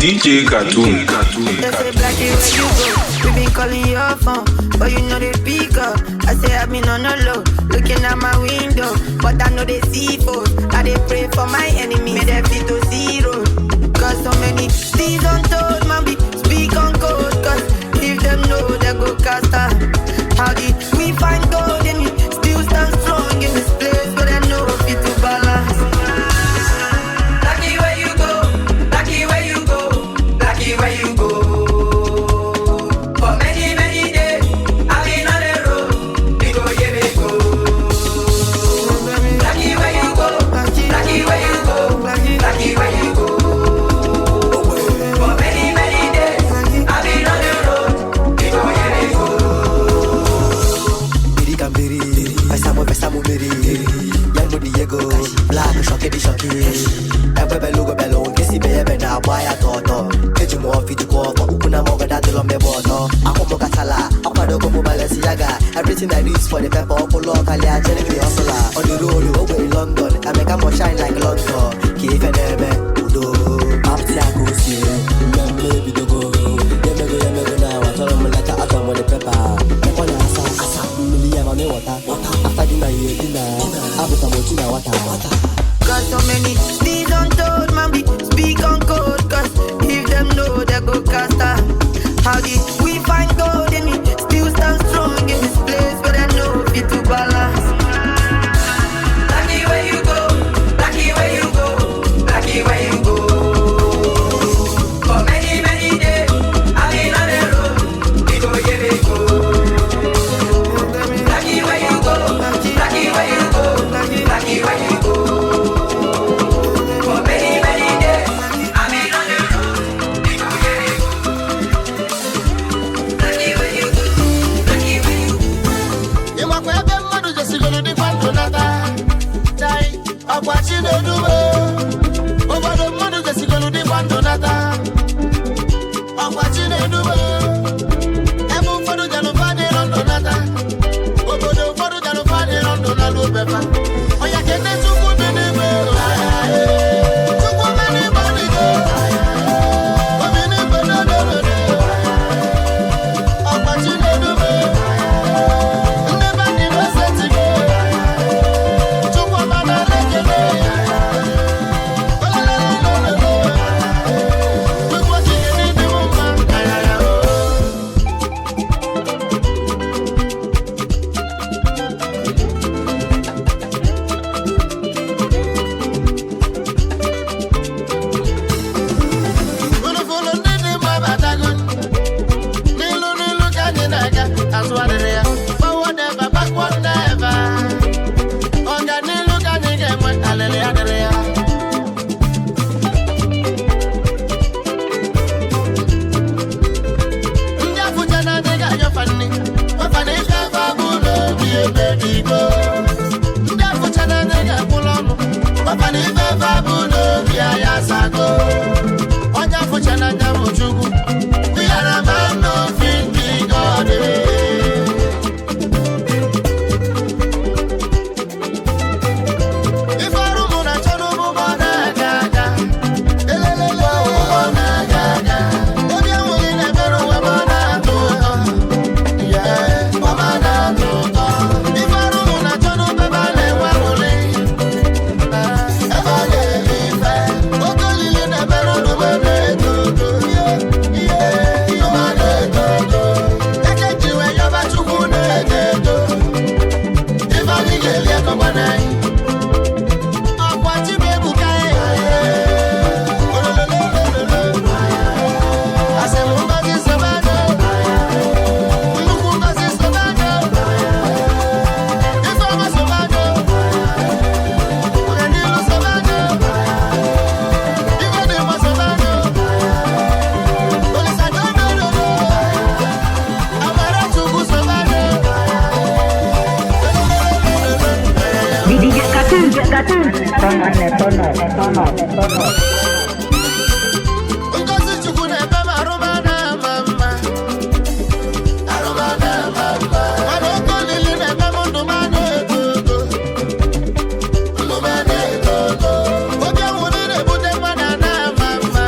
DJ Cartoon. They say Blackie, where you go? We been calling your phone, but you know they pick up. I say I've been on the low, looking at my window, but I know they see foes. I they pray for my enemy, may they fit to zero. Cause so many things untold, man, we speak on code. Cause if them know, they go cast out. How did we find gold and we still stand strong in this place where they know fit to balance? Lucky where you go, lucky where you go, lucky where you go. For many, many days, I've been on the road. We go, yeah, we go. Lucky where you go, lucky where you go, lucky where you go. For many, many days, I've been on the road. We go, yeah, we go. Biri kambiri, pesamo pesamo miri. Yango Diego, black shocky di shocky. Ebe belugo belo, kesi bebe na waya toto. Keji mo fit ko for ukuna mo gada de lombe boto. Akomo katala, akwado ko mo Balenciaga. Everything I need is for the pepper, okolo kalia jelly hustler. On the road, over in London, I make a more shine like London. Kife nebe udo. Apti akosi, mmemme bidogo. Yemego yemego na watolo mo leta atomo the pepper. Mekona asa asa, mmili ya mame water. After dinner you dinner, abuka mo tina water. Cause so many things untold, man, we speak on code. Cause if them know, they go cast out. How did we find gold and we still stand strong in this place where they know fit to balance? Lucky where you go, lucky where you go, lucky where you go. For many, many days, I've been on the road. We go, yeah, we go. Lucky where you go, lucky where you go, lucky where you go. For many, many days, I've been on the road. We go, yeah, we go. Lucky where you go, lucky where you go. Ịmakwa ebe mmadụ jesigoro dịkwa ndụ nata chai ọkwa chi na-edube obodo mmadụ jesigoro dịkwa ndụ nata ọkwa chi na-edube ebe ụfọdụ jalụfa dịrọ ndụ nata obodo ụfọdụ jalụfa dịrọ ndụ na lubefa ọya kene Chukwu bi n'igwe Chukwu bi n'igwe ọdịgo obi n'igwe n'odododo ọkwa chi na-edube ndị be ndị na-esetigo Chukwu ọma na-ekele olelelelelele Chukwu okike n'ịdị m mma ayaya o. Unu ndị dị mma batago n'ilu n'ilu ka anyị na-aga azụ adịrị ya forward ever backward never ọganilu ka anyị ga-enwe alịlị adịrị ya. Ndị afụcha na anyị ga-anyọfa nni ọfa na ife efe abụ n'obi ebe dị igbo ndị afụcha na anyị ga-akwụla ọnụ ọfa na ife efe abụ n'obi anyị asago onye afụcha na anya bụ Chukwu. We are a man of the God. Ife ọrụ mụ na-achọ n'ụgbọ na-aga aga elelele ụgbọ na-aga aga obi enweghị na-emere ụwa ma ọ na-atọ ụtọ. Yeah, ọ ma na-atọ ụtọ. Ife ọrụ mụ na-achọ n'ụgbọ ebe a na-enwe aṅụrị ebe a na-eri ife oke olili na-emere ụlọ m na-eto eto. Ihe ọma na-eto eto eke ji wee yọba Chukwu na-eto eto ife anyị ga-eli akọkwa n'anyị ọkwa Chibuebuka olololololo asị m ngozi sobe anya nnukwu ngozi sobe anya ife ọma sobe anya ọganilu sobe anya ife dị mma sobe anya Olisa dodododo amara Chukwu sobe anya. DJ Cartoon, Cartoon. Tono, tono, tono, tono. Ngozi Chukwu na-eme m arụma na-ama mma arụma na-ama mma mana oke olili na-eme m ndụ m a na-eto eto ndụ m a na-eto eto obi anwụrị na-ebute mmadụ a na-ama mma.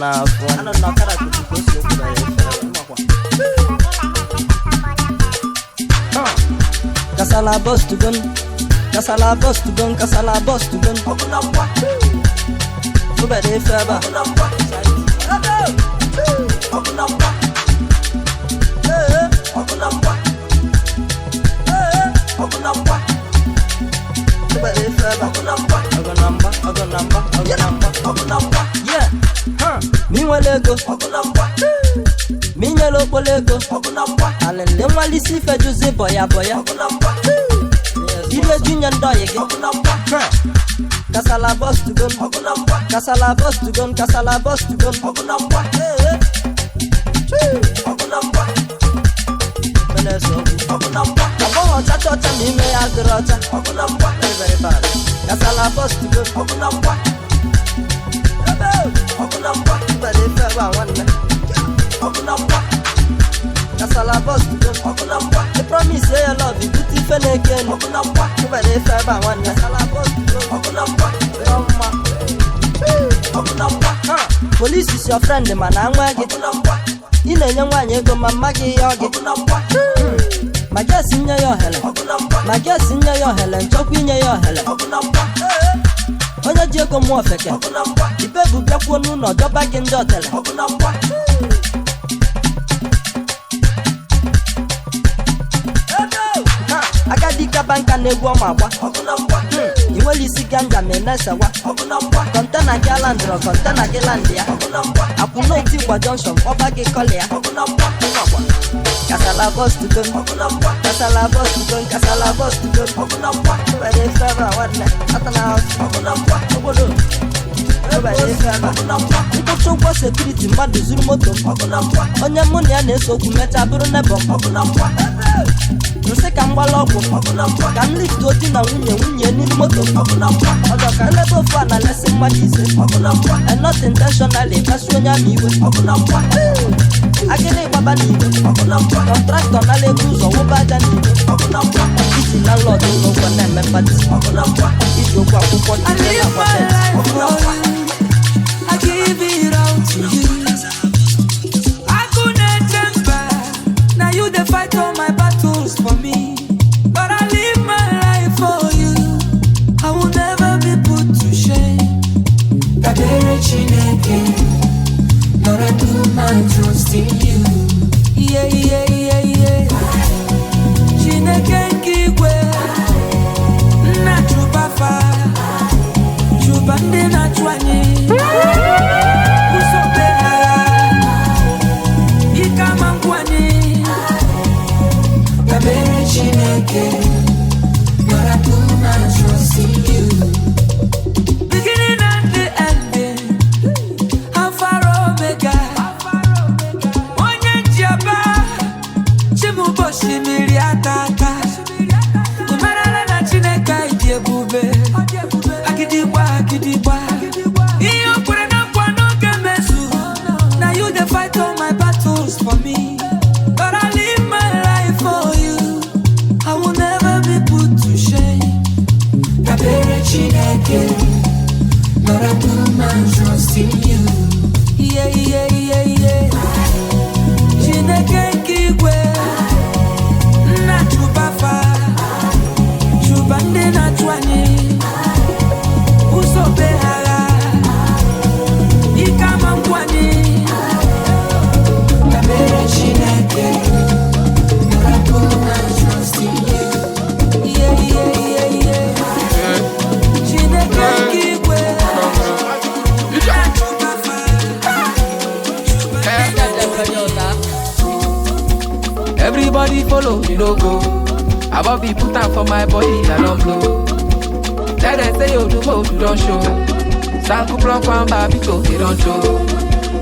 na afụ. Anọ na ọkada kutu ka o si okwu na ya efe mmakwa. Kasala bust gun, kasala bust gun, kasala bust gun. Fubere ife ebe a. Yeah, huh. Mi nwere ego, mi nyere okporo ego, alịlị nwalisi ife juzi bọya bọya, ibe junye ndị ọyị gị. Huh. Kasala bust gun, kasala bust gun, kasala bust gun. Agbọghọ ọcha ọcha na ime ya adịrị ọcha. Very very bad. Kasala bust gun. Kasala bust gun. The promise ya love you put ife na-eke enu. Tụbara ife ebe a nwanne. Kasala bust gun. Police is your friend mana anwa gị. Ị na-enye nwaanyị ego ma mma gị ya ọ gị. Ma gesi nye ya ohere, ma gesi nye ya ohere, nchọkwa inye ya ohere. Onye ji ego mụọ ofeke, ibe bụ bịakwuo n'ụlọ dọba gị ndị otele. Agadi kaba nka na-egwu ọma agba. I nwere isi ganja ma ị na-esewa. Kọntena gị alandrọ, kọntena gị landị ya. Akwụna oti gwa jọnshọn kpọba gị kọlịa. Kasala bust gun, kasala bust gun, kasala bust gun. Tụbara ife ebe a nwanne, atana ahụ. Obodo, tụbara ife ebe a. Nkwụcha ụgwọ sekuriti mmadụ zuru moto m. Onye mụ na ya na-eso okwu mechaa bụrụ nebọ m. Nsị ka m gbala ọgwụ, ka m liftuo di na nwunye nwunye n'ime moto m. Ọzọ ka nleta ofu a na lesi mmadụ ise. And not intentionally, kpasu onye ama iwe. Agịrị gbaba n'igwe, kọntraktọ nala ego ụzọ wụba aja n'igwe. Isi landlord ụlọ ụgwọ na-eme pati. Iji ụgwọ akwụkwọ I tinye live na my pọket. life for you. I give it all to you. I couldn't temper. Now you dey fight all my battles for me. But I live my life for you. I will never be put to shame. Kadere Chineke, Lord, I put my trust in you. Yeah, yeah, yeah, yeah. Chineke nke igwe, nna chụba fa, chụba ndị na-achụ anyị. Ụzọ be agha, ike ama nkwụ anyị. Dabere Chineke, Lord, I put my trust in you. Beginning and the ending, Alpha Omega. Onye njiaba, Chimuboshi mmiri ata ata. Ị marala na Chineke anyị dị ebube. Agịdịgba, agịdịgba. Ihe o kwere na nkwa n'oge mmezu. Na you dey fight all my battles for me. But I live my life for you. I will never be put to shame. Dabere Chineke, Lord, I put my trust in you. Yeah, yeah, yeah, yeah. Chineke nke igwe, nna chụba fa, chụba ndị na-achụ anyị. Ụzọ be agha, ike ama nkwụ anyị. Dabere Chineke, Lord, I put my trust in you. Yeah, yeah, yeah, yeah. Chineke nke igwe, nna chụba fa, chụba ndị na-achụ anyị. Everybody follow, you no go. Above be put out for my body, I don't blow. Let them say you do both, you don't show. Sanku block one babito, they don't show.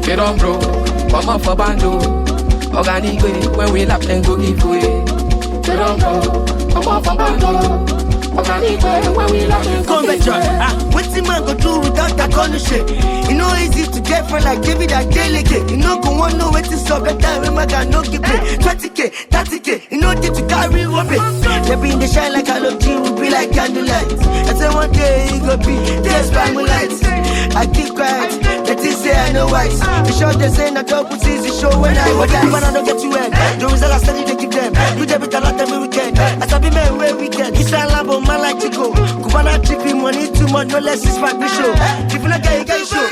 They don't bro, come up for bando. Organic way, when we lap, then go give way. They don't bro, come up for bando. Organic way, when we lap, then go give Convention. way. Wetin man go do without that kind of shit? E no easy to get friend like David Adeleke. You no go want know wetin sup that time when my guy no give pay. 20K, 30K, you no need to carry one pay. They be in the shine like halogen, we be like candlelight. I say one day it go be, there's by moonlight. I keep quiet, let it say I know twice. The shot they say na double season show when I go die. When I don't get you end, the result I steady they give them. You debit a lot every weekend. I sabi man where weekend. It's Lambo, man like Chico. Cubana tripping, money too much, no less is back show. If you not get, you get show.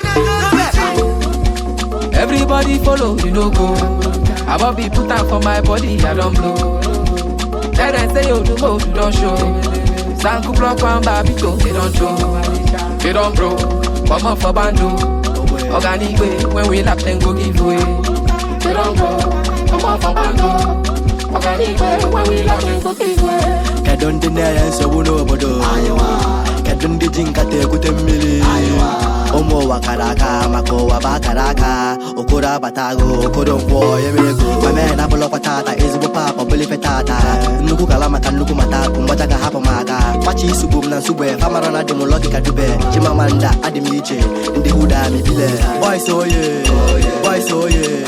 Everybody follow, you no go. I won't be put out for my body, I don't blow. Let them say you do more, you don't show. Sanku block one babito, they don't show. They don't bro, come up for bando. Organic way, when we lap then go give way. They don't bro, come up for bando. Organic way, when we lap then go give way. Kedu ndị na-enye nsogbu n'obodo? Kedu ndị ji nkata ekute mmiri? Ụmụ ụwa kara aka maka ụwa bụ akara aka. Okoro abatago, okoro nkwọ emego. Mame na abụlọkwa tata, ezigbo papa ọbụlife tata. Nnukwu kala maka nnukwu mata, mgbaja ga-ahapụ m aka. Kwachi isugbu m na nsugbe, famara na adị m lọgị ka dube. Chimamanda adị m iche, ndị huda m ibile. Boys oye, boys oye,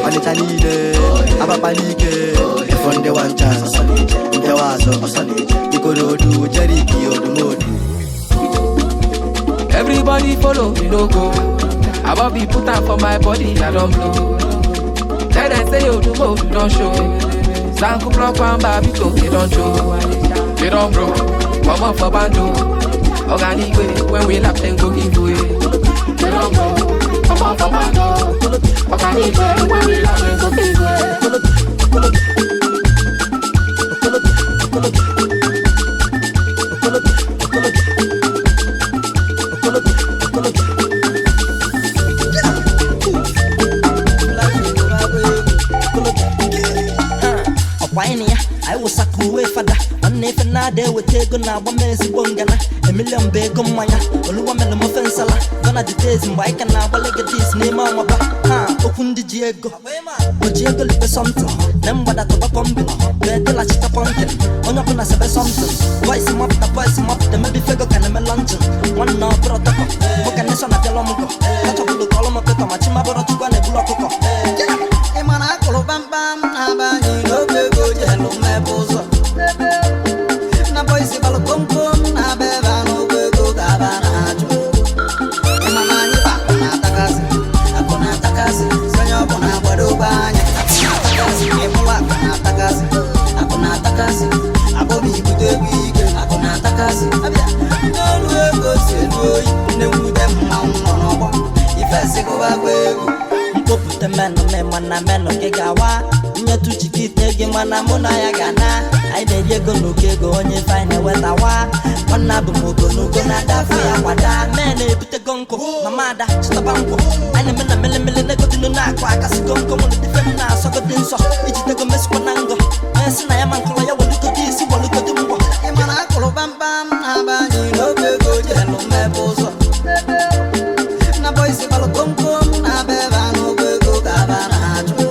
Ọnịcha niile, abakpa n'ike. Ifo ndị one chance, ndị wazụ, Ikorodu, Jeriki, Odumodu. Everybody follow, you no go. I won't be put out for my body, I don't blow. Let them say you do more, you don't show. Sanku block one babito, they don't show. They don't bro, come up for bando. Organic way, when we lap then go give way. They don't bro, come up for bando. Organic way, when we lap then go give way. Na-eweta ego na-agba m ezigbo ngana. Emilion bụ ego mmanya, oluwa mere m ofe nsala. Gona the days mgbe anyị ka na-agba legatis n'ime ọnwaba. Ha okwu ndị ji ego, o ji ego libe something. Na mgbada tọba pọmbin, bedela chita pọnkin. Onye ọbụla sebe something. Voice mapụta, voice mapụta, mebi fego ka na-eme lọnchịn. Nwanne ọ bụrụ tọkọ, mụka neshọn abịala ọmụgọ. Kachọbụlụ ka ọlụ m pịtọ, ma chimabụrụ chukwu a na-ebulu ọkụkọ. Ị mara akụrụ kpamkpam na-aba anyị n'oge ego ji elu mmepe ụzọ. Na boys balụ komkom na-aba ebe a n'ụgwọ ego ga-aba na-achụ. Ịma na anyị bụ akụ na-atakasị, akụ na-atakasị, sonye ọ bụ na-agbado anya. Akụ na-atakasị, ịbụla akụ na-atakasị, akụ na-atakasị, abọbụ ibute egwu ike, akụ na-atakasị. Abịa, n'olu ego si elu oyi, nne nwute mmanwụ nọ n'ọgbọ, ife sịgụbakwa egwu. Mkpopụta menụ mana menụ gị ga-awa. Nyetụ chikite gị mana mụ na ya ga-ana. Anyị na-eri ego n'oke ego onye faịn ewetawa. Nwanna bụ m ogonogo na-adafe ya kwada. Men na-ebutego nkụ, mama ada chịtaba nkwụ. Anyị na-eme na melemele na-egodinu na-akụ akasịgo nkụ. Nwere dife m na-asọgodi nsọ, ijidego mesikwa na ngọ. Onye sị na ya ma nkụlọ ya welugodi isi welugodi mgbọ. Ị mara akụrụ kpamkpam na-aba anyị n'oge ego ji elu mmepe ụzọ. Na boys balụ komkom na-aba ebe a n'ụgwọ ego ga-aba na-achụ.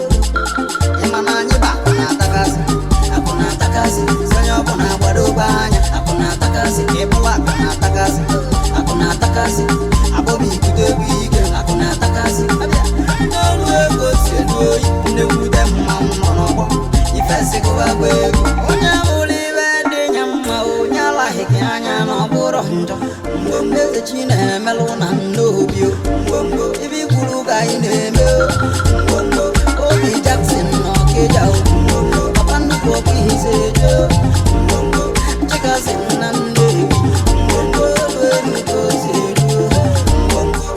Ịma na anyị bụ akụ na-atakasị, akụ na-atakasị, sonye ọ bụ na-agbado anya. Akụ na-atakasị, ịbụla akụ na-atakasị, akụ na-atakasị, abọbụ ibute egwu ike, akụ na-atakasị. Abịa, n'olu ego si elu oyi, nne nwute mmanwụ nọ n'ọgbọ, ife sịgụbakwa egwu. Onye bụrụ ibe dị ya mma, onye alaghị gị anya na ọ bụrụ njọ. Ngwongwo eze chi na-emelụ na nnobi o, ngwongwo ibe ikwuru ka anyị na-eme o, ngwongwo Obi Jackson na Ọkịja o, ngwongwo papa nnukwu ọkụ ihe eje o, ngwongwo Chikasị na Nnewi, ngwongwo elu elu ka o si eru o, ngwongwo.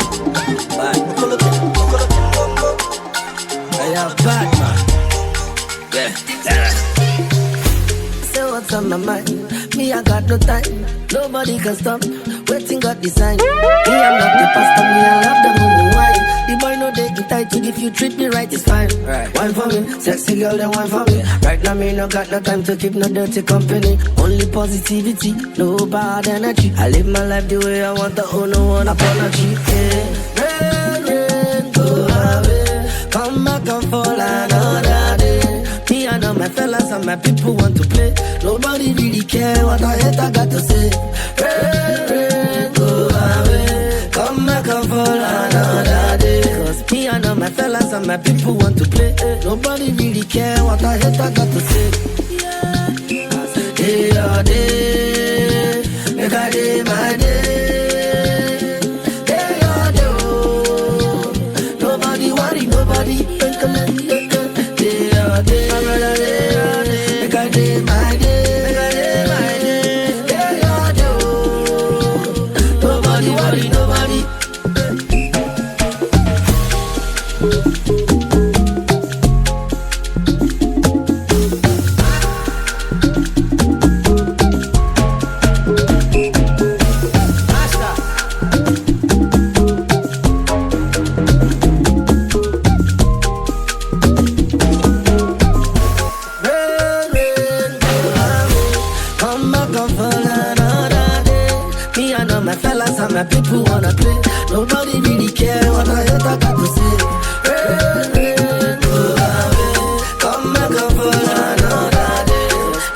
I am bad man. Yeah. Say what's on my mind. Me, I got no time. Nobody can stop. Waiting God design. Me, I'm not the pastor. Me, I love the moon wine. The boy no they entitled. If you treat me right, it's fine. Right. Wine for me, sexy girl, then wine for me. Right now, me no got no time to keep no dirty company. Only positivity, no bad energy. I live my life the way I want to owe no one apology. Yeah. Rain, rain, go away. Come back and fall another day. Me and all my fellas and my people want to play. Nobody really care what I hate, I got to say. Rain, rain, go away. Come back and fall another day. Cause me and all my fellas and my people want to play. Nobody really care what I hate, I got to say. Day or day, make a day my day. Day or day, oh. come for another day. Me and all my fellas and my people wanna play. Nobody really care what I got to say. Hey, hey, go away. Come back up for another day.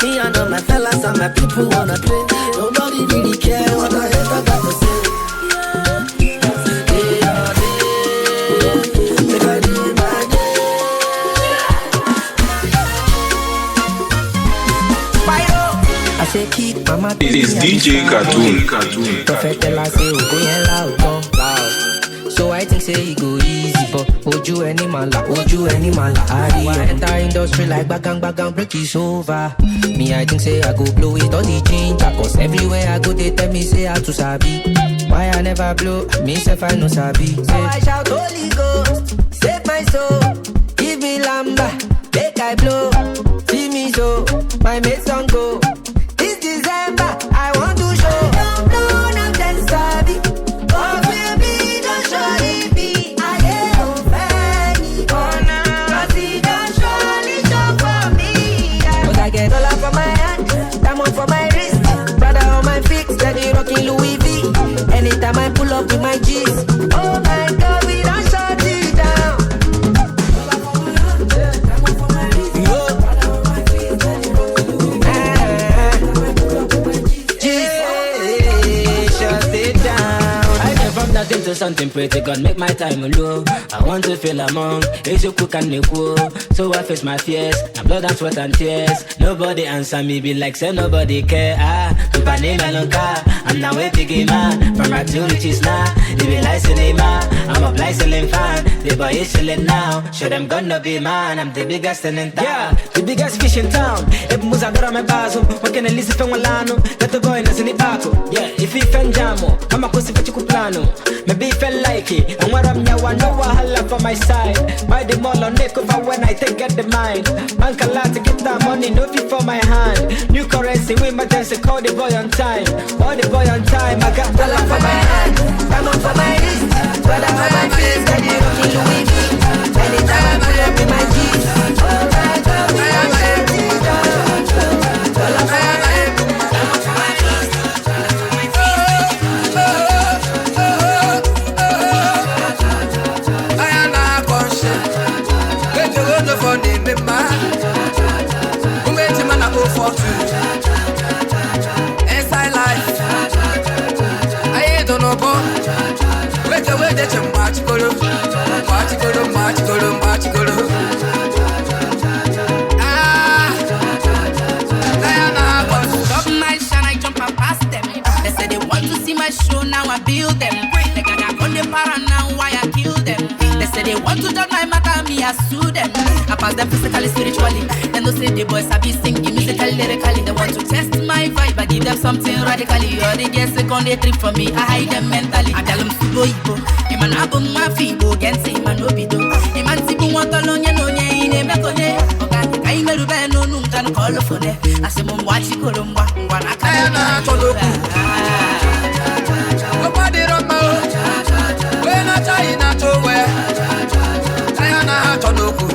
Me and all my fellas and my people wanna play. Nobody really care what I got to say. Day or day, make I do my day. I say keep mama. It's DJ Cartoon. Prophet tell her say go yeah loud, go loud. So I think say it go easy, but oju any man la, oju any man la. I enter industry like bagang bagang, break is over. Me I think say I go blow it all the ginger, 'cause everywhere I go they tell me say I too sabi. Why I never blow? Me self I no sabi. So I shout Holy Ghost, save my soul, give me lamba, make I blow. See me so, my mates don't go. This December I want to show. Don't blow now then sabi. God will be, don't surely be. I am funny. 'Cause he don't surely show for me. 'Cause I get all up for my hand, diamond for my wrist, brother on my feet, steady rocking Louis V. Anytime I pull up with my G's, oh my God, we don't shut it down. Shut it down. I came from nothing to something pretty. God make my time low. I want to feel among. It's a quick and equal. So I face my fears. Now blood and sweat and tears. Nobody answer me, be like say nobody care. Ah, I'm now a big man. From right to riches now. It be like cinema. I'm a blind ceiling fan. The boy is chilling now. Sure them gonna be man. I'm the biggest thing in town. Yeah, the biggest fish in town. Ebu muza dora me bazo. Wakene lisi fengwalano. Let the boy nasi ni bako. Yeah, if he fenjamo. Kama kusi fachi kuplano. Maybe felt like it. And what I'm now, I know wahala for my side. Buy the mall on neck over when I take get the mind. Bank a lot to get that money, no fee for my hand. New currency, we emergency, call the boy on time. All the boy on time, I got dollar for my hand, diamond for my wrist, brother for my face, steady rocking Louis V. Anytime I pull up in my G's, oh my God, we don't shut it down. Dollar for my hand, diamond for my wrist, brother for my face. I am not conscious. Wait to go for the mema. Wait to man go for two. Inside life, I don't know. Wait to wait to match go, match go, match go, match go. Ah, I am not conscious. Stop my shine, I jump and past them. They say they want to see my show, now I build them. They got on the para now, why I kill them. They say they want to judge my matter, me I sue them. I pass them physically, spiritually. Then they say the boys I be singing musically, lyrically. They want to test my vibe, I give them something radically. All the girls they con they trip for me, I hide them mentally. I tell them subo ibo, iman abung ma fibo, gensi iman obido. Iman tibu watolonye no nye ine mekonye. Oga kai merube no nunca no call for ne. I say mum wachi kolomwa, ngwa na I am not toloku. Nobody run my when I try not to wear. I am not toloku.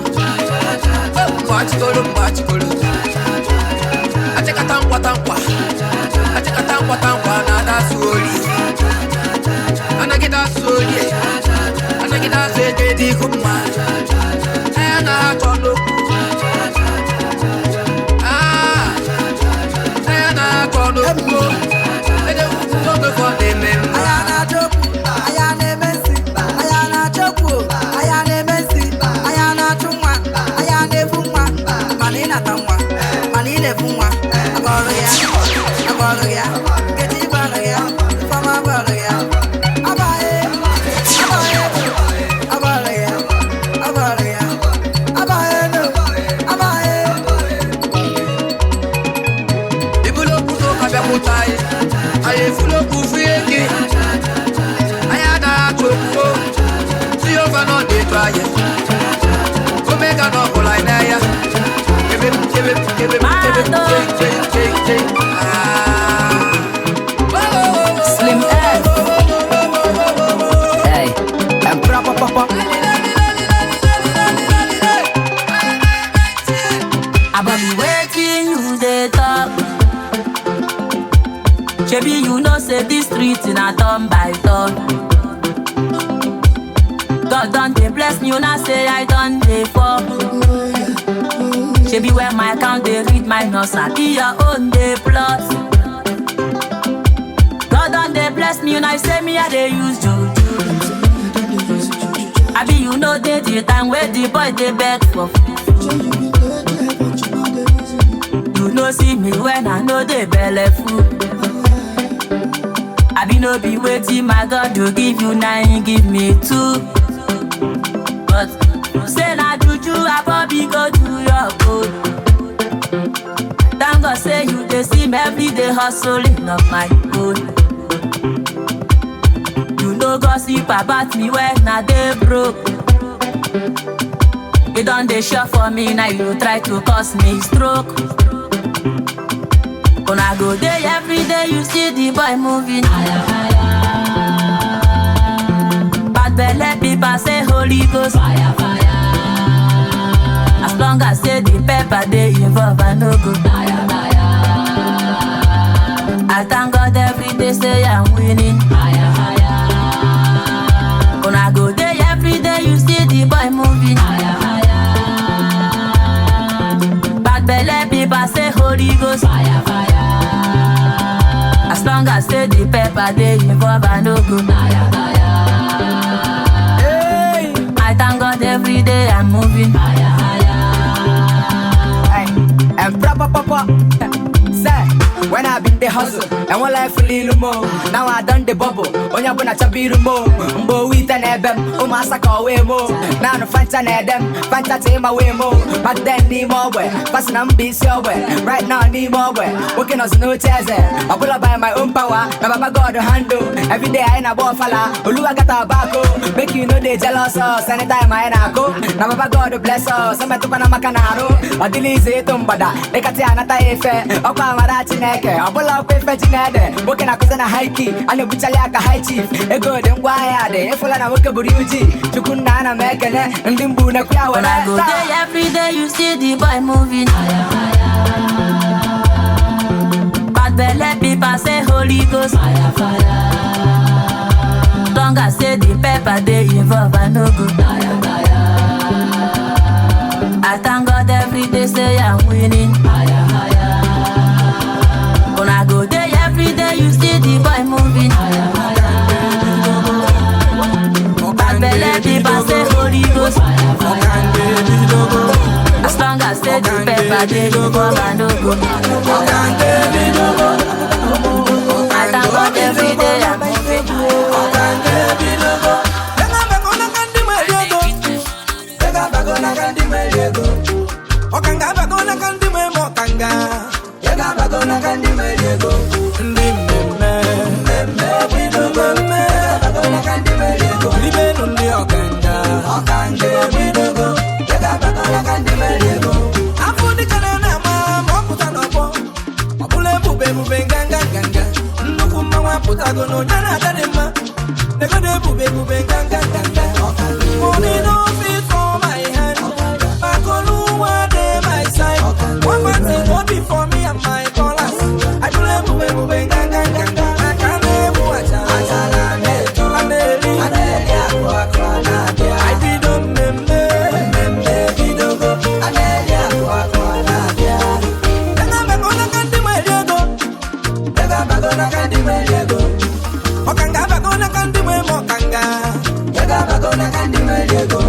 Machikolo, machikolo. I take a tankwa tankwa. I take a tankwa tankwa. Na da soli. And I get a soli. And I get a soli. Di kuma. I am not toloku. Ah, I am not toloku. I don't know for the men. I am not joku. I am a messi. I am not joku. I am a messi. I am not chumwa. I am a fumwa. Manina tamwa. Manina fumwa. Agoro ya. Agoro ya. Geti bana ya. Fama bana ya. Abae. Abae. Agoro ya. Agoro ya. Abae no. Abae. Ibulo kuto kabia kutai. Aye fulo kufieke. Ayada choko. Si over no dey try. Omega no go like na ya. Give it, give it, give it, give it, take, take, take, take. Ah. Slim F. Hey, I'm proper, papa. I be waiting you they talk. Shebi you know say this street na turn by turn. God don dey bless me, una say I don dey fall. Shebi when my account dey read minus, I be your own dey plus. God don dey bless me, una say me I dey use juju. I be you know dey the time where the boy dey beg for food. You no see me when I no dey belle full. I be no be waiting, my God to give you nine, give me two. But you say na juju, I probably go do your good. Thank God say you dey see me every day hustling of my own. You no gossip about me when I dey broke. You don dey sure for me now, you try to cause me stroke. Una go dey every day, you see the boy moving. Bad belle people say Holy Ghost fire, fire. As long as say the pepper dey involve, I no go tire, tire. I thank God every day, say I'm winning. Higher, higher. Una go dey every day, you see the boy moving. Higher, higher. Bad belle people say Holy Ghost fire, fire. As long as say the pepper dey involve, I no go tire, tire. Hey. I thank God every day I'm moving. Higher, higher. Hey, and proper papa. Say, when I been the hustle, and one life a little more. Now I done the bubble. Onya buna chabiru mo. Mbo wita nebem, umasaka we mo. Now no fanta nedem, fanta tema we mo. Back then ni more we, passing I'm busy we. Right now ni more we, working on no chairs. I pull up by my own power, now Baba God handle. Every day I ain't a fala, Oluwa got a bako. Make you know they jealous us, anytime I ain't a go. Now Baba God bless us, I'm a tupana makanaro. Odilize tumbada, dekati anata efe. Okwa mara chineke, obola okwe fe chinede. Woke na kuza na high key, ane buchali aka high chief. Ego de ngwa ya de, efola na woke buri uji. Chukuna na mekene, ndimbu na kuya When I go there every day, you see the boy moving. Bad belle people say Holy Ghost fire, fire. Long as say the pepper dey involve, I no go tire, tire. I thank God every day, say I'm winning. Higher, higher. When I go there every day, you see the boy moving. Higher, higher. Bad belle people say Holy Ghost fire, fire. As long as say the pepper dey involve, I no go. I thank God every day I'm moving. Money no fit for my hand. Bakoluwa dey my side. One man thing no be for me and my dollars. I do le move move ganga ganga. I can't move achala neto. Aneli aneli akwa akwa na bia. I be do meme meme bidogo. Aneli akwa akwa na bia. Ega bagona kandi mweliego. Ega bagona kandi mweliego. Okanga bagona kandi mwe mokanga. Ega bagona kandi mweliego.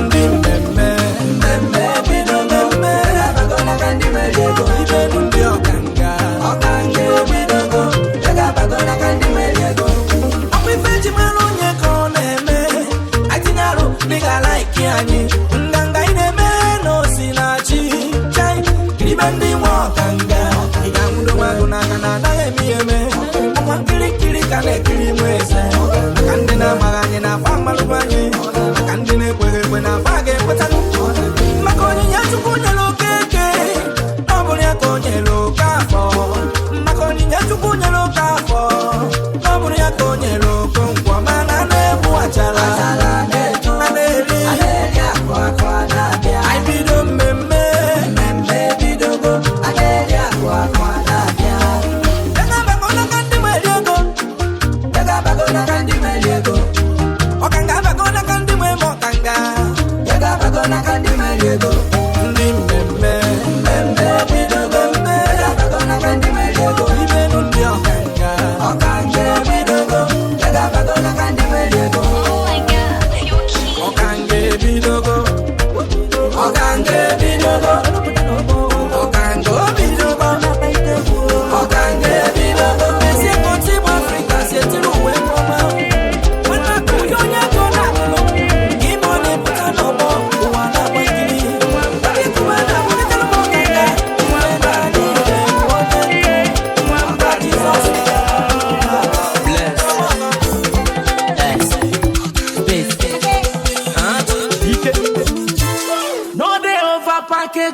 Ndi meme meme bidogo. Ega bagona kandi mweliego. Ibe ndi okanga. Okange bidogo. Ega bagona kandi mweliego. Okwi malo nye koneme. Atinyaru nigga like anyi. Nganga ineme no sinachi. Chai ibe ndi mokanga. Iga mundo maguna kana na emi eme. Mwa kiri kiri kane kiri mwese. Akande na maganye na fama lubanye. Akande ne kwege kwe na fage kwetanu. Makonye nyachuku nyelo keke. Nobuli akonye lo kafo. Makonye nyachuku nyelo kafo. Nobuli akonye lo kongwa mana nebu achala. Aneli aneli akwa akwa na bia. I bido meme meme bidogo. Aneli akwa akwa na bia. Ega bagona kandi mweliego.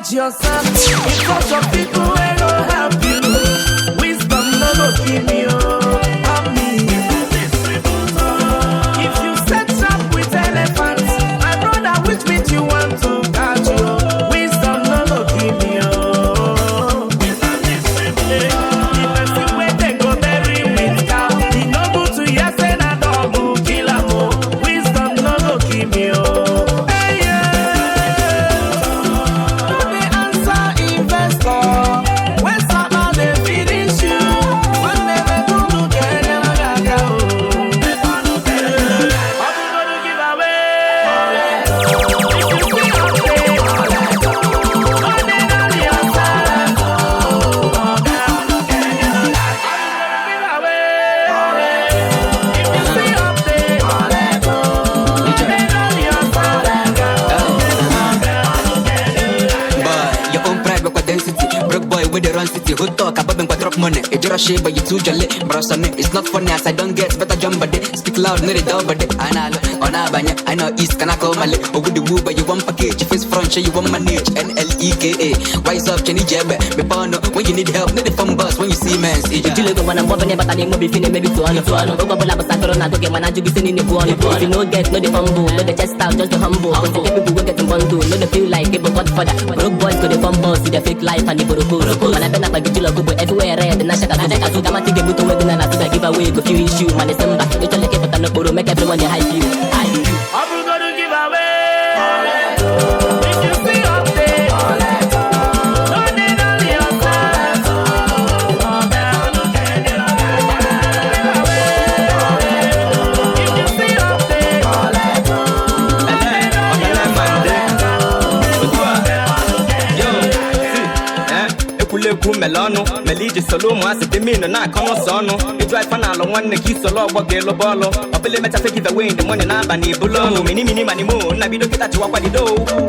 judge yourself in front of people wey no help you. Wisdom no go kill you. Help me. If you set trap with elephants, my brother, which meat you want to catch you? Wisdom no go kill you. The person wey dem go bury with cow, e no good to hear say na dog go kill am o. Wisdom no go kill me o. Hey, yeah. No dey answer investor when sama dey finish you. Nwanne mekunu ga-enyere gị aka o. Ọ bụgodu give away. If you see update, no dey dull yourself. Oga. Give away. If you see update, no dey dull yourself. Boy, your own pride work density. Broke boy with the run city. Who talk about them drop money? If you're a shit, but you too jolly. Bro, son, it's not funny as I don't get better jump but speak loud, no the dog but I know on Abanya, I know East can I call my oh with the woo, but you want package, face front, you want manage NLEKA. Wise up, Jenny Jebbe, me bono. When you need help, no the phone bus when you see men. Ijile go mana mbọ bene bata n'ime obi fine mebi tụọ ọnụ tụọ ọnụ oge ọbụla bụ sakọrọ na agụgị mana ajụgị si niile bụ ọnụ. If you no get, no dey fumble, no dey chest out, just dey humble. But people wey get in bundle no dey feel like able godfather. Broke boys go dey form boss with their fake life and the borokoro. Mana bena kpa gijilo go everywhere red na shaka go kama tige buto wey gị na na tuga give away go few issue mana December ịchọla ka ịpụta n'okporo make everyone dey hype you, hype you. Ọ bụgodu give away. If you see update, no dey dull yourself. Oga. If you see update, no dey dull Yo, see, eh, ekwurekwu mele ọnụ mele iji solo ụmụasị dị minu na-akọ n'ụsọ ọnụ ịjụ ife na alụ nwanne ka isolo ọgbọ ga-elu bọọlụ ọbụla emechafe give away in the morning n'abalị ibulu ọnụ mini mini mani mo nna bido kịta chịwakwa dido.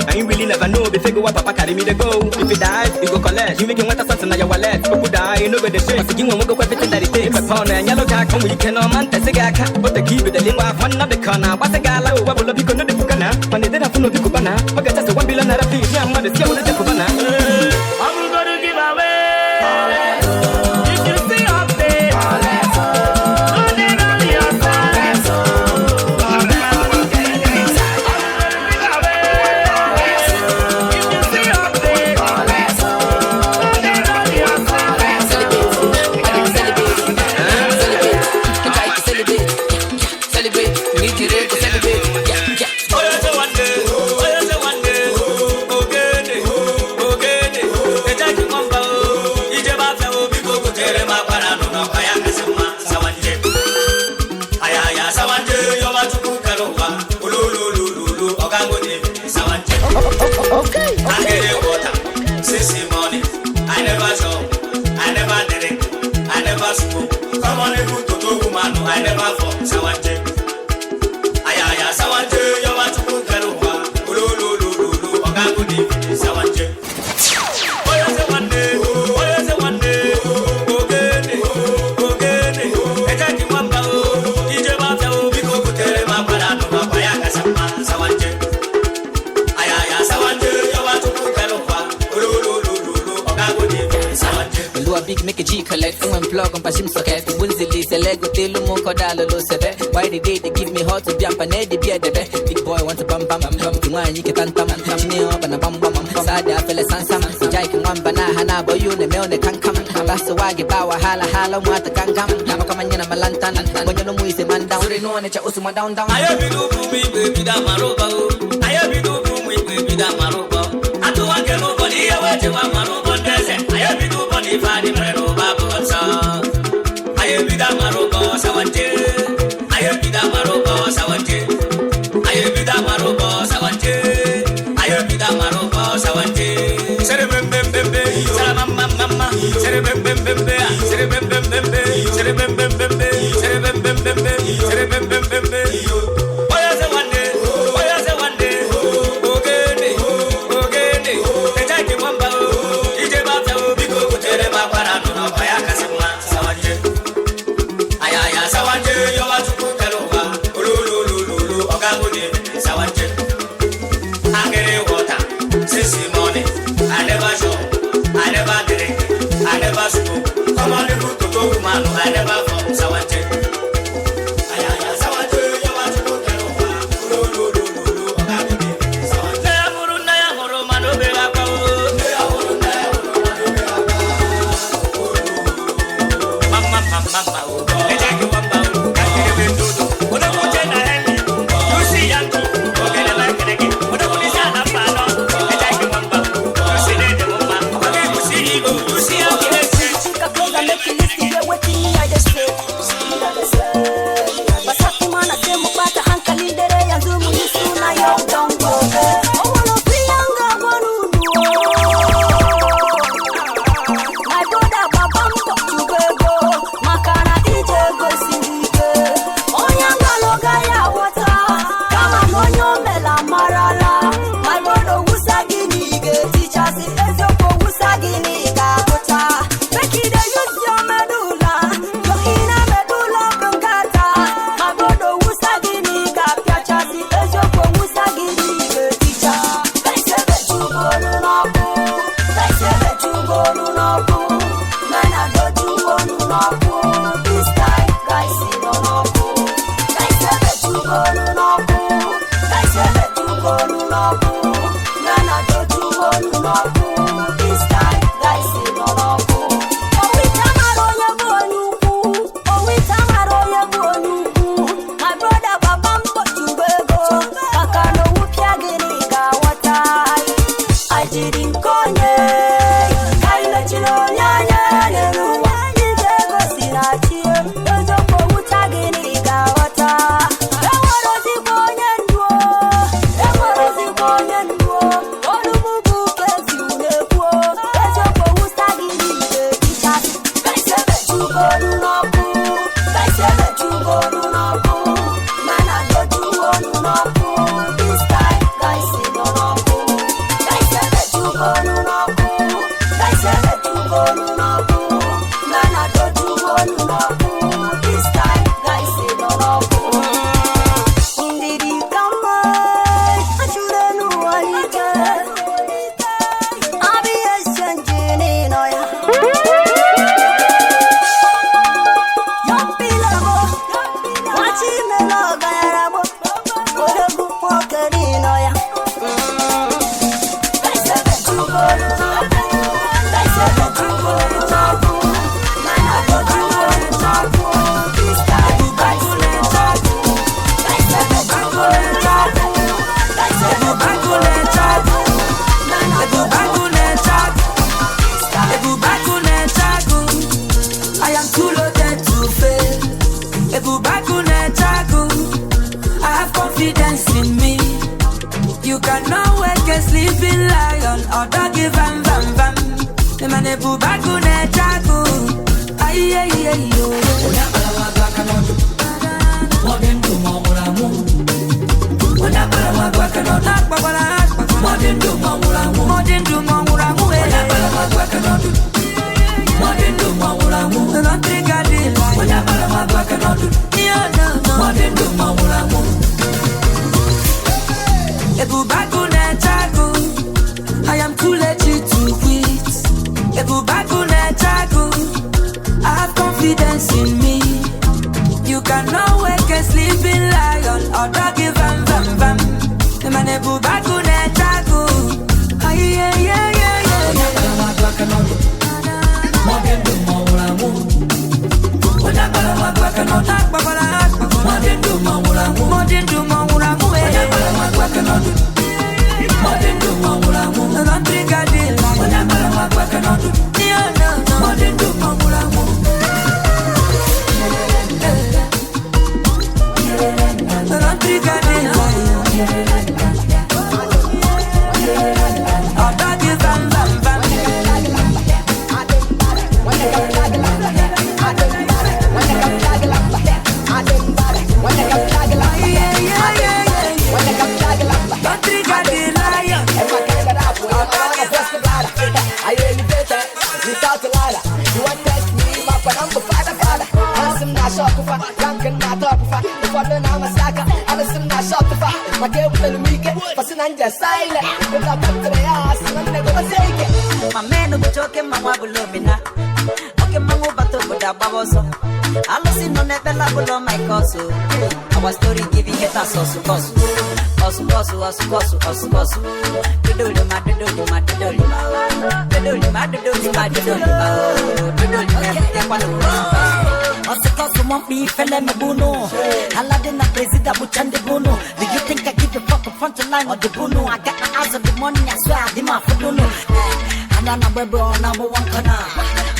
Anyị really never know before go wa papa carry me dey go. If you die you go collect, you make nweta something na your wallet. Okwu daa you no go dey shake ọsị gị nwe nwogo everything that it takes. Mepe ọnụ enyelụ gị aka nwere ike n'ọma ntesị gị aka ote ka ibidele ịgba afọ nna dị ka ọ na-agbasị gị ala ụwa bụlọ biko no dey fuga na mana ede na fụ n'obi kụba na ọ ga-echasị 1 billion naira fees ya mmadụ si ewere jekụba na. Ọ bụgodu give away. If you see update, no dey dull yourself. If you see update, no dey dull yourself. Celebrate, celebrate, need you to celebrate, yeah, yeah. Okay. I get it water since the morning. I never chop, I never drink, I never smoke. Come on, even to do woman, I never fall. Sawanje, ayaya, sawanje, yoma chukwu keluwa, olololololo, ogango ni sawanje. Oya se wande, oya se wande, ogene, ogene, eja ki mwamba o, ije ba fẹ o, biko kutere ma kwara no ma kwaya kasama sawanje. Ayaya, sawanje, yoma chukwu keluwa, olololololo, ogango ni sawanje. Blue a big make a G collect and when plug on pashim socket. Bunzili selego telu mo koda lolo sebe. Why the day they give me hot to be ampane the beer debe. Big boy want to bam bam bam bam. Tuma yi ke tan tam tam. Chine up and a bam bam bam. Sada fele sansam. Jai ke ngamba na hana boy you ne me one kankam. Baso wage bawa hala hala mwata kankam. Na kama nyana malantan. Bonyo no muise man down. Suri no ne cha usuma down down. Ayo bi do bu mi gbe bi da maroba o. Ayo bi do bu mi gbe bi da maroba. Atuwa ke no body e wa je wa maroba ndese. Ayo bi do body fa di mero ba bo so. Ayo bi da maroba sawante. Ayo bi da maroba sawante. Ayo bi da maroba sawante. Ayo bi da maroba sawante. Sere bem bem bem bem. Sere mam mam mam mam. Sere bem bem bem bem. Sere bem bem bem bem. Sere bem bem bem bem. Sere bem bem bem bem. Sere bem bem bem bem. Oya se wande, oya se wande. Ogene, ogene. Eja ki mwamba o, ije ba fẹ o, biko kutere ma kwara no no kwaya kasima. never smoke. Come on, little to go, man, I never fall. Sawante. I am too legit to quit. I have confidence in me. You cannot wake a sleeping lion or doggy vam vam vam. obodo agbaba ọsọ. Alụsị nọ n'ebe labụlọ my cause. Our story giving haters ọsụ kọsụ. Ọsụ kọsụ ọsụ kọsụ ọsụ kọsụ. Dodolima dodolima dodolima. Dodolima dodolima dodolima. Dodolima ebutekwana ọsụ kọsụ. Won't be fele me buno. Aladdin na presida buchande buno. Do you think I give a fuck front line or the buno? I got my eyes on the money, I swear I did my fuduno. Anana webo number one corner.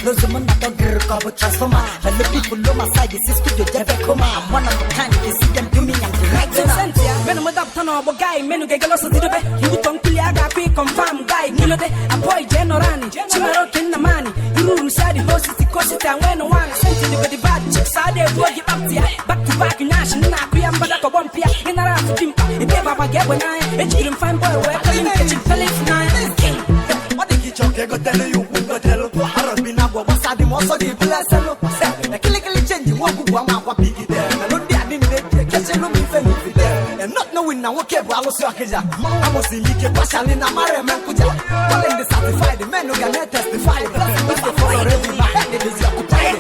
Lose money dog girl transformer. But the people on my side, this is studio Jeff Coma. I'm one of a kind, you see them do me, I'm the right now. Menu mudap tano bo guy, menu gegelo so didobe. You don't kill ya ga confirm guy, kilobe. A boy generani, chimaro kinamani. Iruru sadi host the cost and when one sent to the bad chicks are there go give up ya. Back to back national na kuya mbada ko bompia. Inara timpa, ebe baba get when I e fine boy we calling kitchen Felix na. What the kitchen go tell you go tell Arabina go basadi mo so di bless lo. Na kili kili change wo gugu ama kwa big there. Na no dey adin dey catch no me fe me there. And not knowing na wo ke bo alosi akeja. Amosi like partially na mare men kuja. Calling the certified the men no gonna testify. Blessing is for already my head is occupied.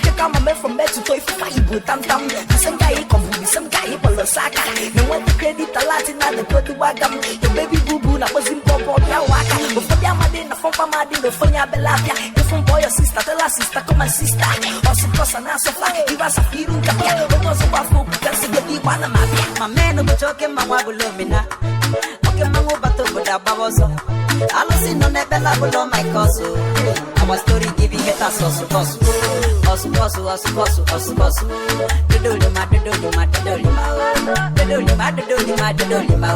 Check out my man from Mexico if you tam tam. The same guy come the same guy for Lusaka. No one to credit a lot in the go to wagam. Your baby boo boo na was in pop ya waka. Before ya madin na fompa madin before ya belapia. If from boy your sister tell her sister come and sister. Also cause and so far give us a firu kapia. But also wa fo can see the one mapia. My man no choke ma wa bulomina. Okay mango bato boda baboso. Alụsị nọ n'ebe labụlọ my cause. Our story giving haters ọsụ kọsụ. Ọsụ kọsụ ọsụ kọsụ ọsụ kọsụ. Dodolima dodolima dodolima. Dodolima dodolima dodolima.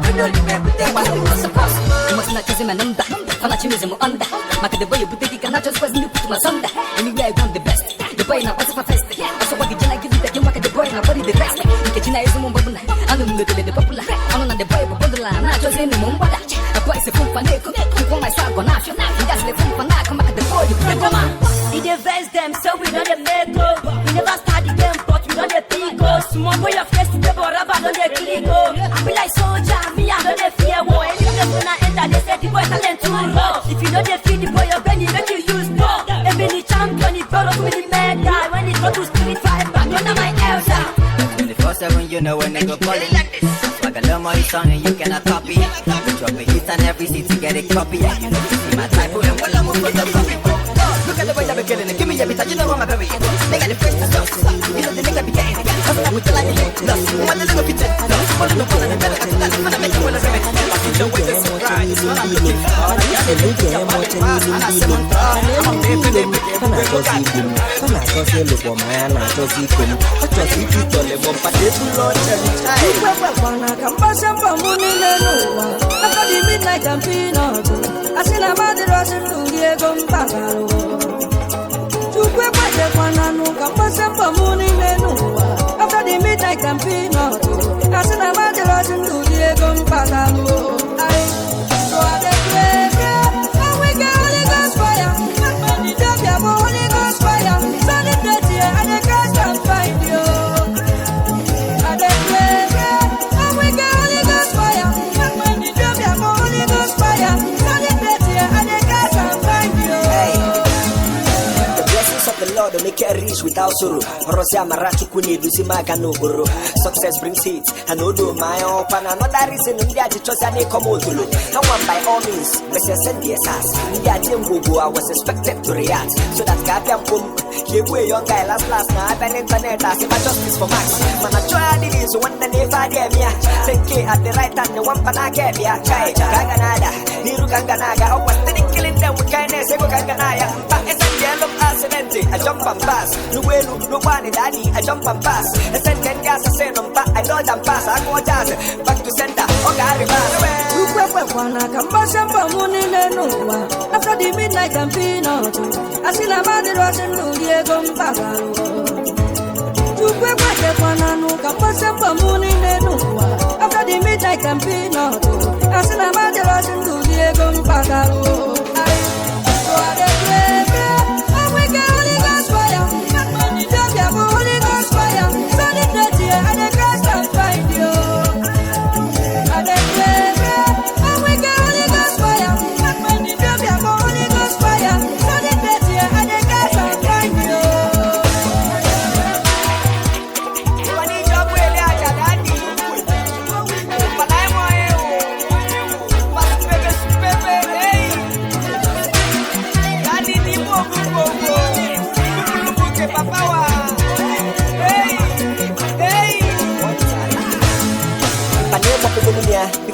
Dodolima ebutekwana ọsụ kọsụ. Must not choose my number. I'm not choosing my under. My the boy you put the can not just was new put my thunder. Anywhere I want the best. The boy now what's my first. So what did I give you the game the boy now body the rest. You can is um bubble. I'm the popular. I'm on the boy bubble. I'm not choosing the mumba. A boy is a phone for Nico. You my swag on after. He does the phone for now. Come back at the boy you play woman. He dey vex them so we don't dey make up. We never start the game but we don't dey pick up. Small boy of yesterday but rubber don't dey click up. I be like soldier, me I don't dey fear war. Any place when I enter they say the boy talent too raw. If you know they feel the boy your brain, you make you use more. Every the champion, he brought up with the medal. When it go to spirit fight back, you're not my elder. 24/7, you know when they go calling. Swag a little more song and you cannot copy. We drop a hit on every city, get a copy. You know you see my type, and well I'm for the copy. Look at the way that we killing it. Give me everything, you know I'm a very. They got the face to sauce. You know the nigga be getting it. Hustle up with the line, lost. One little bit, lost. One little bit, and better than that. When I make you wanna remix. The way to surprise, what I'm looking for. After the midnight and peanut, I see na mad rushing to the mpagaro. After the midnight and peanut, I see na mad rushing to the mpagaro. So I dey pray, pray, and we get Holy Ghost fire. Holy Ghost fire. Celebrate here and the Christ and find you. I dey pray, pray, and we get Holy Ghost fire. Holy Ghost fire. Celebrate here and the Christ and find you. Hey, the blessings of the Lord will make you rich without sorrow. Rosia marachu kuni dusi magano guru. Success brings hate, and no do my own. And another reason we are just an ecomotulo. No one by all means, Messi send the assas. I was expected to react. So that Gabian boom, he way young guy last now. I've been internet as my justice for Max. Man, I try this one and if I dare me, 10K at the right hand, the one panakebia, Chai, Kaganada, Niru Kanganaga, I was steady killing them with kindness, Ego Kanganaya, it's a yellow accident, I jump and pass. Nuelu, no one, daddy, I jump and pass. I send 10 gas, I send them back, I dodge and pass, I go jazz, back to center, okay, reverse. After the midnight and peanut, I see na mad rushing to the mpagaro. After the midnight and peanut, I see na mad rushing to the mpagaro. So I dey pray, pray, and we get Holy Ghost fire. Holy Ghost fire. Celebrate here and the Christ and find you. I dey pray, pray, and we get Holy Ghost fire. Holy Ghost fire. Celebrate here and the Christ and find you.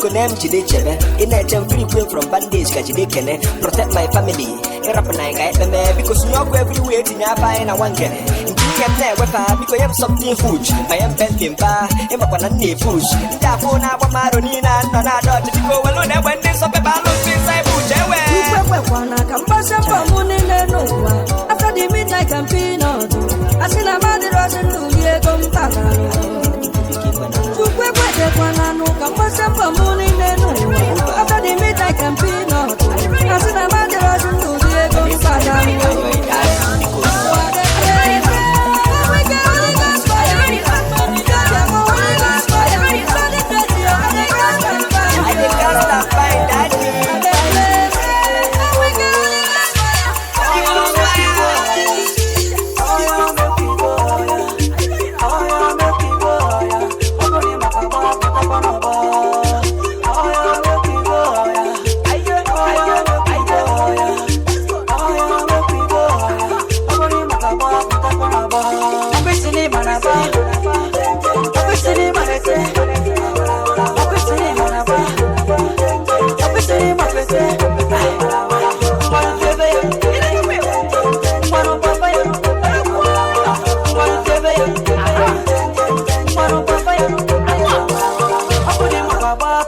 Biko na m jide chebe. Ị na-eche m free queen from bandage ka jide kene. Protect my family. Ịrapụ na anyị ka ekpeme. Biko sinye ọkụ everywhere tinye afa anyị na nwangene. Nke ihe m na-ewefa biko nye m something huge. Ma nye m Bentley mba ịmakwa na m na-epush. Ndị afọ na-agba m arụ niile a nọ na-adọ ọchị. Biko welu na egbe ndị nsọ pepe alụsị inside bush ewe. Ekwekwana ka mgbasa mbọ mụ niile n'ụwa. After the midnight campaign ọdụ. Asị na mmadụ rọzi ndụ gị ego mkpata. Chukwu ekwekwana nụ ka mgbasa mbọ mụ niile n'ụwa. After the midnight campaign ọdụ. Asị na mmadụ rọzi ndụ gị ego mkpata.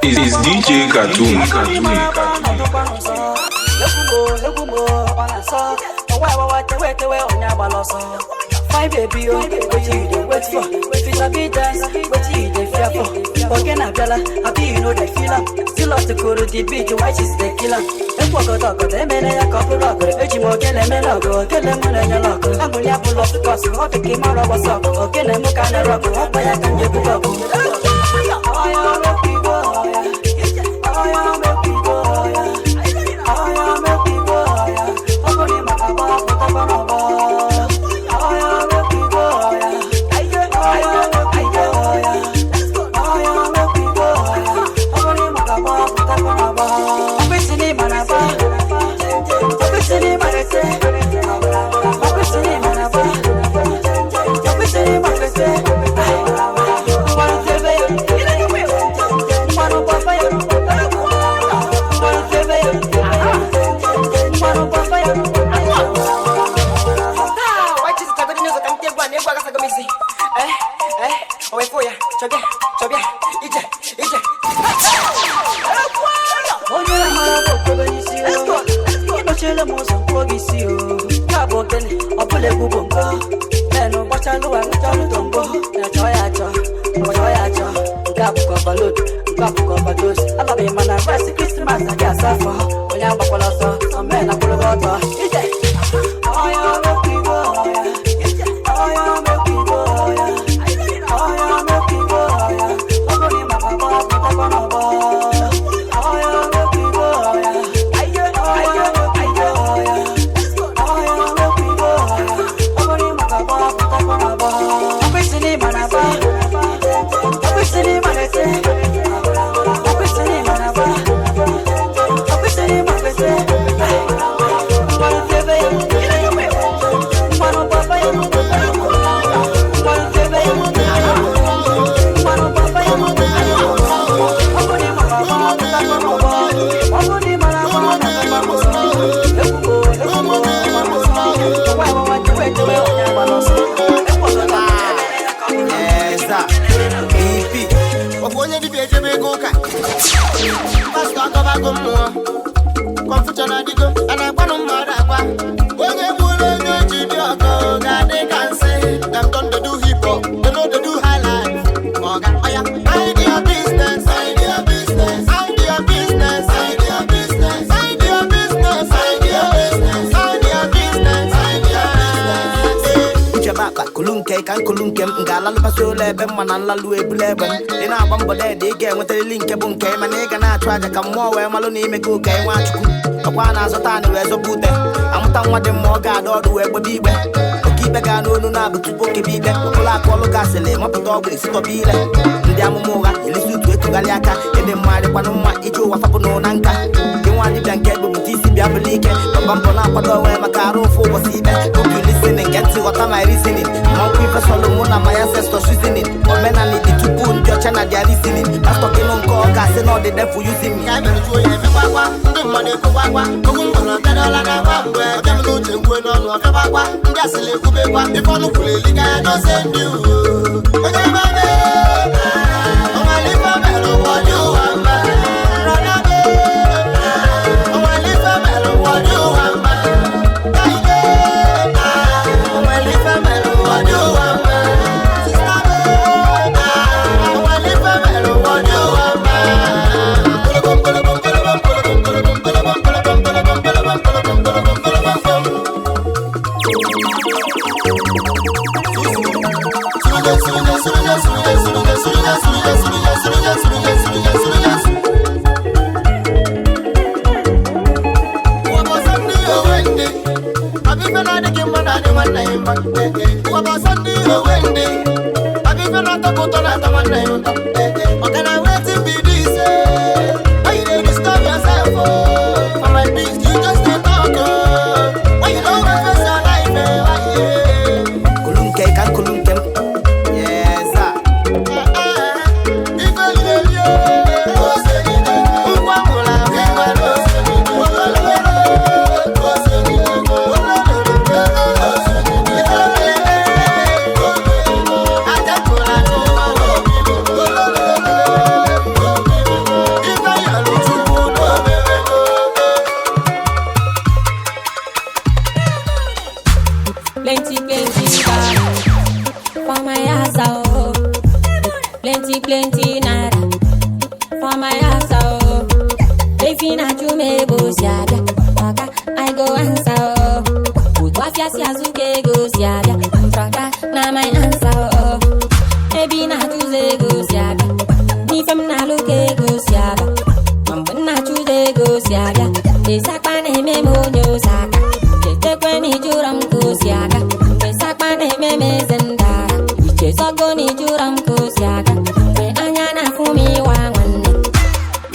Is DJ Cartoon. Fine baby, oh, what you dey wait for? If you sabi dance, what you dey fear for? Forget Abella, happy you know they feel am. Still love to go to the beat, why she's the killer? Ndị amụma ụgha elisi utu etugharị aka ịdị mma dịkwanụ mma iji ụwa fapụ na nka gị nwa dibịa nke ebupụta isi bịa bụla ike baba mbọ na-akwado onwe maka arụ ụfụ ụbọchị ikpe otu listening nke ntị ghọta my reasoning mmankwụ ife sọlụ mụ na my ancestors reasoning omenala dị tupu ndị ọcha na-eche na their reasoning. Pastor gị nụ nke ọ ga-asị na ọ dị devil using me. Ka mere jụọ ya emekwakwa, ndị mmadụ ekwukwakwa, okwu m gwara ọbịadọla n'akwa mgbe ọbịa m n'uche nkwue n'ọnụ ọfịakwakwa, ndị asịrị ekwubekwa, ife ọnụ kwuru eliga ya n'ose ndị uwe. Onye mame, onwere ife mere ụwa dị ụwa mma. Rọda be, onwere ife mere ụwa dị ụwa mma. Kaide, onwere ife mere ụwa dị ụwa mma. Sista be, onwere ife mere ụwa dị ụwa mma. Kulunke ka kulunke m. Yes, sir. Plenty, plenty cash for my house, oh. Plenty, plenty naira for my house, oh. If you not you may go siabia, waka I go answer, oh. Utwafia siazuke go siabia, mtraka na my answer, oh. Ebi na tuze go siabia, ni fem na luke go siabia, mambo na tuze go siabia, esakpa na eme monyo saka. Chetekwe ni jura m ka o si aga mgbe sakpa na-eme m eze ndara ichezogo ni jura m ka o si aga mgbe anya na-afụ m ịwa nwanne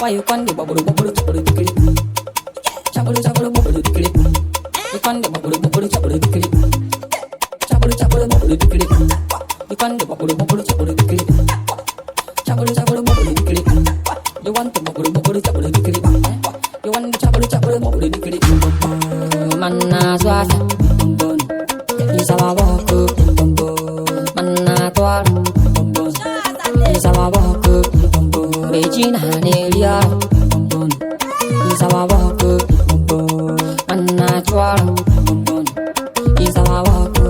wayụkọndị gbagburu gbagburu chakpụrụ dikiri chakpụrụ chakpụrụ gbagburu dikiri ịkọndị gbagburu gbagburu chakpụrụ dikiri chakpụrụ chakpụrụ gbagburu dikiri ịkọndị gbagburu gbagburu chakpụrụ dikiri chakpụrụ chakpụrụ gbagburu dikiri you want to gbagburu gbagburu chakpụrụ dikiri you want to chakpụrụ chakpụrụ gbagburu dikiri. Manna suave, bombon. Isawa woko, bombon. Manna tuar, bombon. Isawa woko, bombon. Regina nelia, bombon. Isawa woko, bombon. Manna tuar, bombon. Isawa woko,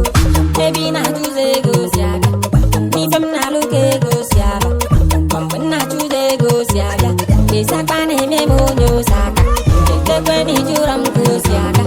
baby na tuze go siaga. Ni fem na luke go siaga. Bombon na tuze go siaga. Isakpa na eme monyo saka. Chetekwe ni jura m ko siaga.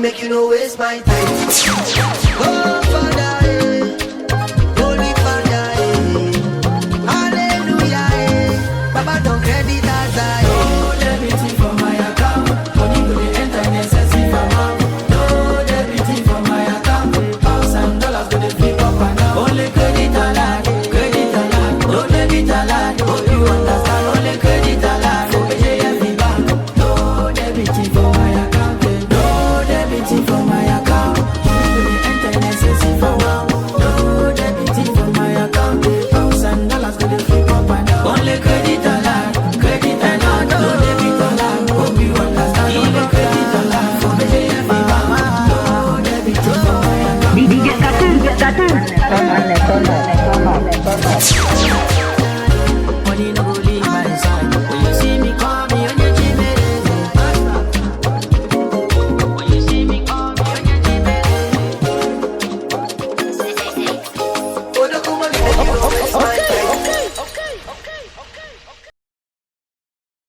Make you no waste my time. Oh.